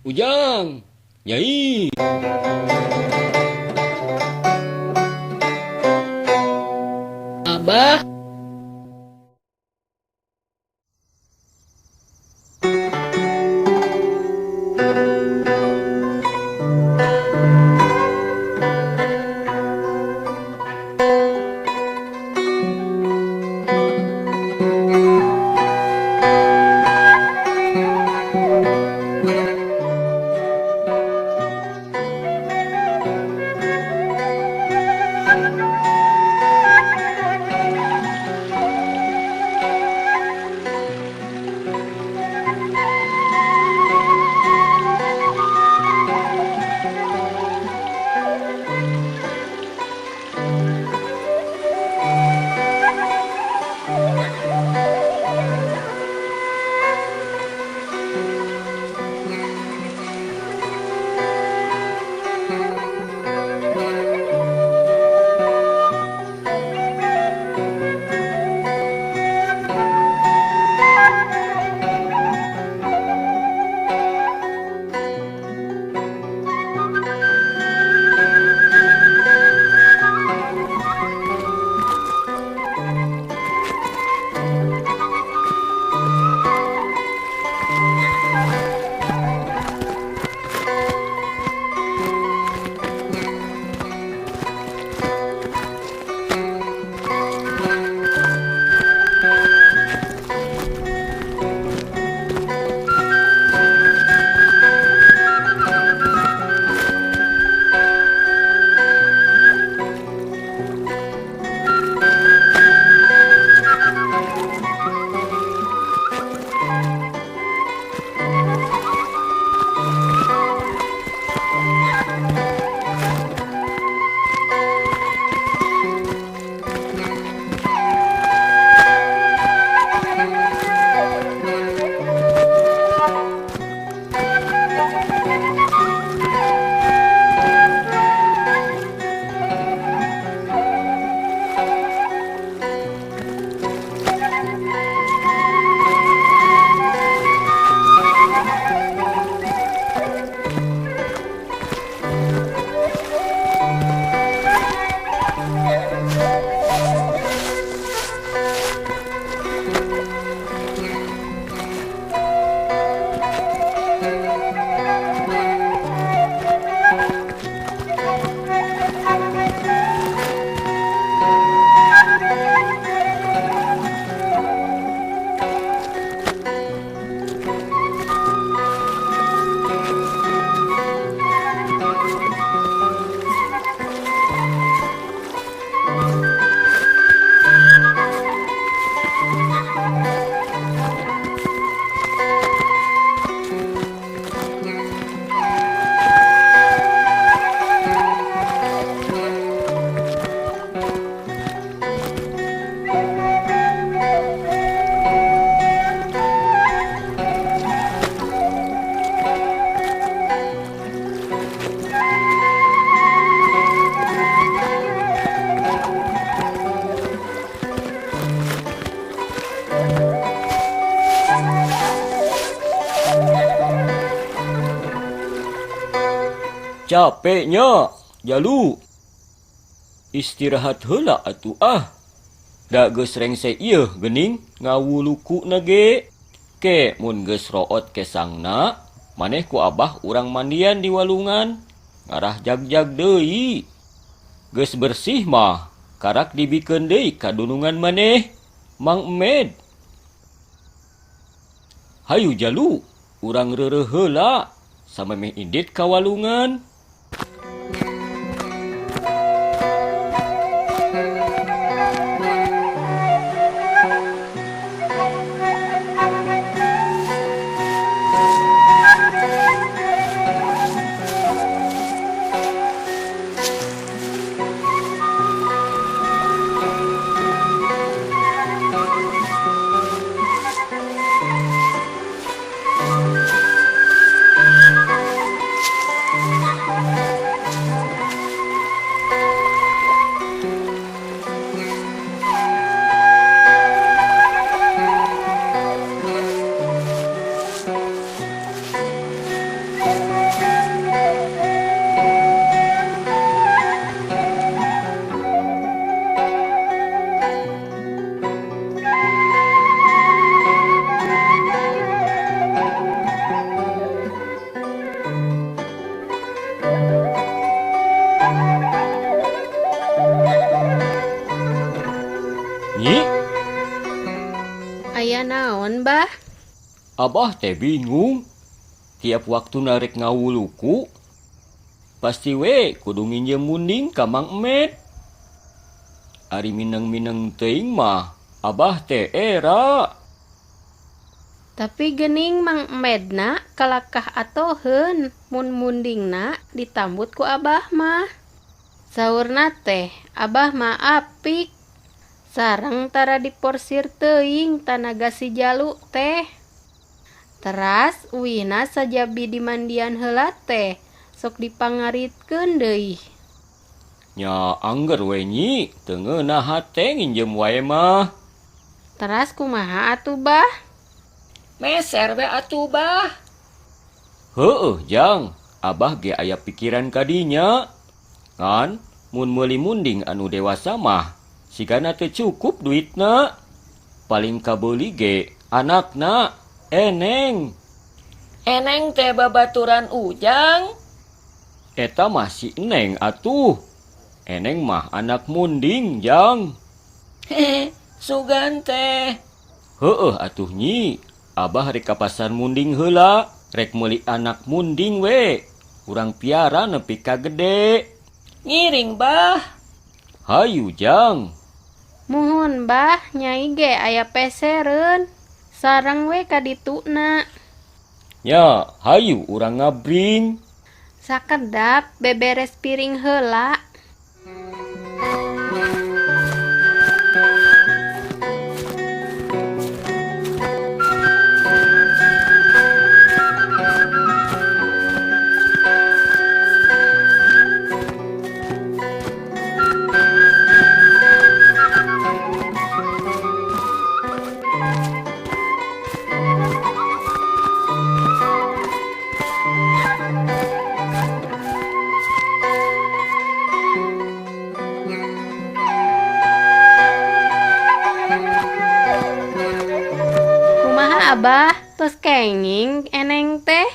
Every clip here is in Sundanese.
Ujang, Nyai. Abah. Capeknya, Jalu. Istirahat heula atuh ah. Da geus rengse ieu geuning ngawuluku na ge. Ke mun geus root kesangna, maneh ku abah urang mandian di walungan. Ngarah jag-jag deui. Geus bersih mah, karak dibikeun deui ka dunungan maneh. Mang Emed. Hayu Jalu, urang reureuh heula samemeh indit ka walungan. Abah teh bingung. Tiap waktu narek ngawuluku, pasti we kudu nginjem munding ka Mang Emed. Ari mineng-mineng teuing mah Abah teh era. Tapi geuning Mang Emedna kalakah atoheun mun mundingna ditambut ku Abah mah. Saurna teh Abah mah apik. Sareng tara diporsir teuing tanaga si Jalu teh. Teras uihna sajabi dimandian heula teh sok dipangaritkeun deui. Nya angger we nyi, teu ngeunah hate nginjem wae mah. Teras kumaha atuh Bah? Meser we atuh Bah. Heueuh Jang, Abah ge aya pikiran ka dinya. Ngan mun meuli munding anu dewasa mah sigana teu cukup duitna. Paling kabeuli ge anakna Eneng. Eneng teh babaturan Ujang. Eta mah si Eneng atuh. Eneng mah anak munding, Jang. Hehe, sugan teh. Heueuh atuh nyi, Abah rek ka pasar munding heula, rek meuli anak munding we. Urang piara nepi ka gede. Ngiring, Bah. Hayu, Jang. Muhun, Bah, nyai ge aya pesereun. Sareng we ka dituna. Nya, hayu urang ngabring. Sakedap beberes piring heula. Kumaha Abah, tos kenging Eneng teh?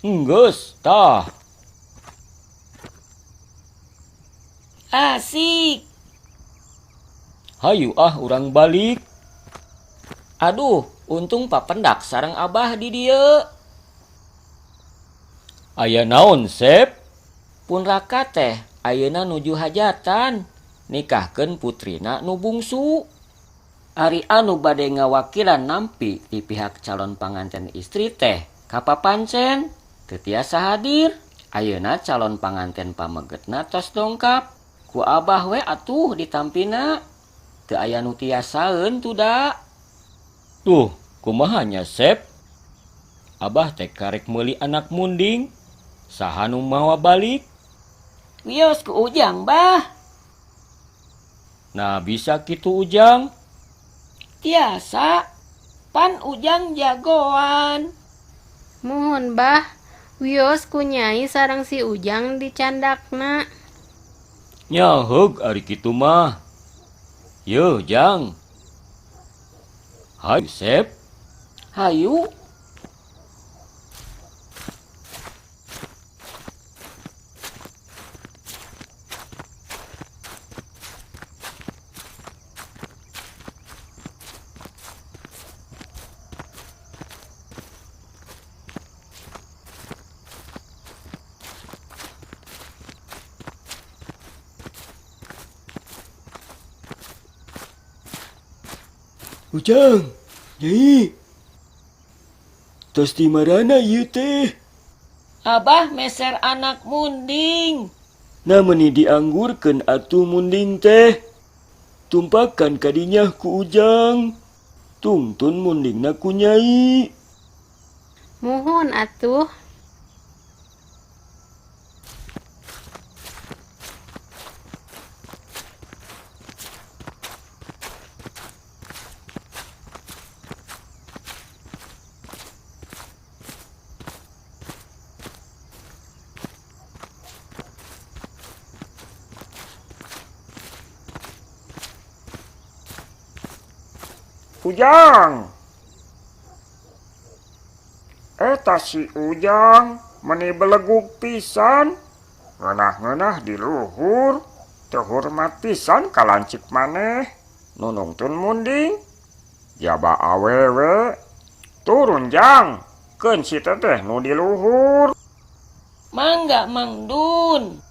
Enggeus, tah. Asik. Hayu ah urang balik. Aduh, untung papendak sareng Abah di dieu. Aya naon, Sep? Pun raka teh ayeuna nuju hajatan, nikahkeun putrina nu bungsu. Ari anu bade ngawakilan nampi ti pihak calon panganten istri teh kapapancen teu tiasa hadir. Ayeuna calon panganten pamegetna tos dongkap. Ku Abah we atuh ditampina. Teu aya nu tiasaeun tuda. Tuh, kumaha nya Sep? Abah teh karek meuli anak munding. Saha nu mawa balik? Wios ku Ujang, Bah. Nah, bisa kitu Ujang? Tiasa. Pan Ujang jagoan. Muhun, Bah. Wios ku Nyai sareng si Ujang dicandakna. Nya heug ari kitu mah. Yeuh, Jang. Hayu, Sep. Hayu. Ujang, Nyai. Tos di marana ieu teh? Abah meser anak munding. Nah meuni dianggurkeun atuh munding teh. Tumpakan kadinya ku Ujang. Tungtun mundingna ku Nyai. Muhun atuh. Ujang. Eta si Ujang meni belegug pisan. Ngeunah-ngeunah di luhur. Teu hormat pisan ka lancip maneh. Nu nungtun munding. Jaba awewe. Turun Jang, keun si teteh nu di luhur. Mangga Mang Dun.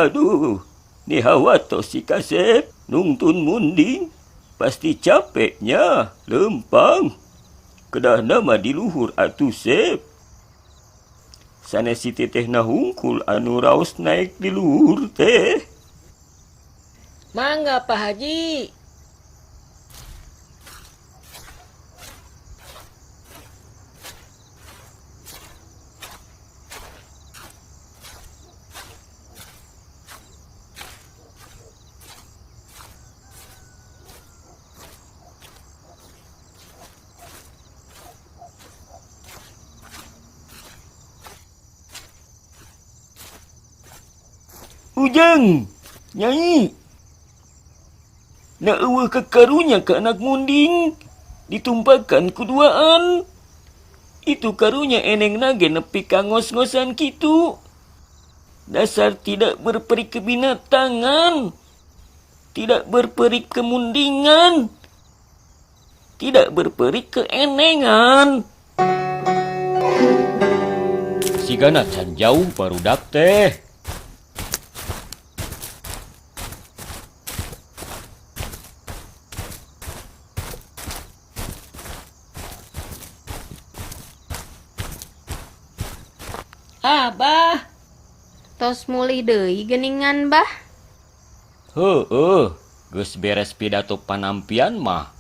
Aduh, nihawatos si kasep nungtun munding pasti capeknya lempang. Kedah nama di luhur atuh sep. Sanes si tetehna hungkul anu raos naik di luhur teh. Mangga Pak Haji. Ujang, Nyai. Nak eueuh kekarunya ke anak munding ditumpakan kuduaan. Itu karunya eneng nage nepi ka ngos-ngosan kitu. Dasar tidak berperi kebinatangan, tidak berperi kemundingan, tidak berperi keenengan. Sigana can jauh barudak teh. Abah, Tos mulih deui geuningan bah. Heueuh, geus beres pidato panampian mah.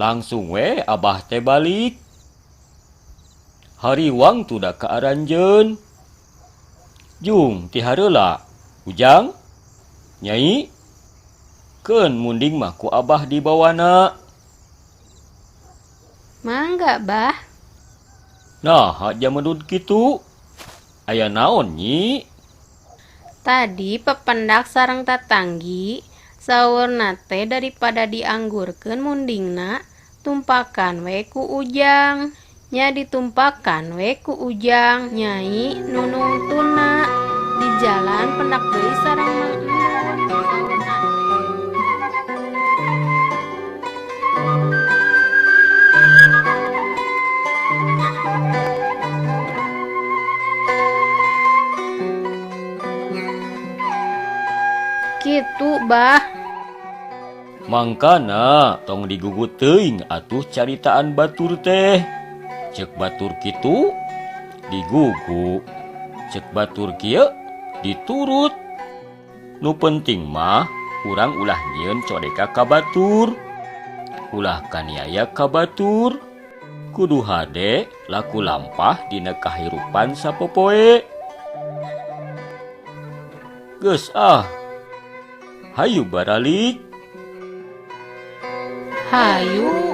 Langsung we abah teh balik. Hariwang tuda ka aranjeun. Jung ti hareula. Ujang, Nyai, keun munding mah ku abah dibawana. Mangga bah. Nah, jamedud kitu. Aya naon Nyi? Tadi pependak sareng tatanggi saurna teh daripada dianggurkeun mundingna tumpakan we ku Ujang. Nya ditumpakan we ku Ujang. Nyai nu nungtunna di jalan pendak deui sareng Mang Endun saurna teh. Kitu bah. Mangkana tong digugut teuing atuh caritaan batur teh. Cek batur kitu digugu, cek batur kieu diturut. Nu penting mah urang ulah nyieun codeka ka batur, ulah kaniaya ka batur. Kudu hade laku lampah dina kahirupan sapopoe. Geus ah. Hayu baralik. Hayu.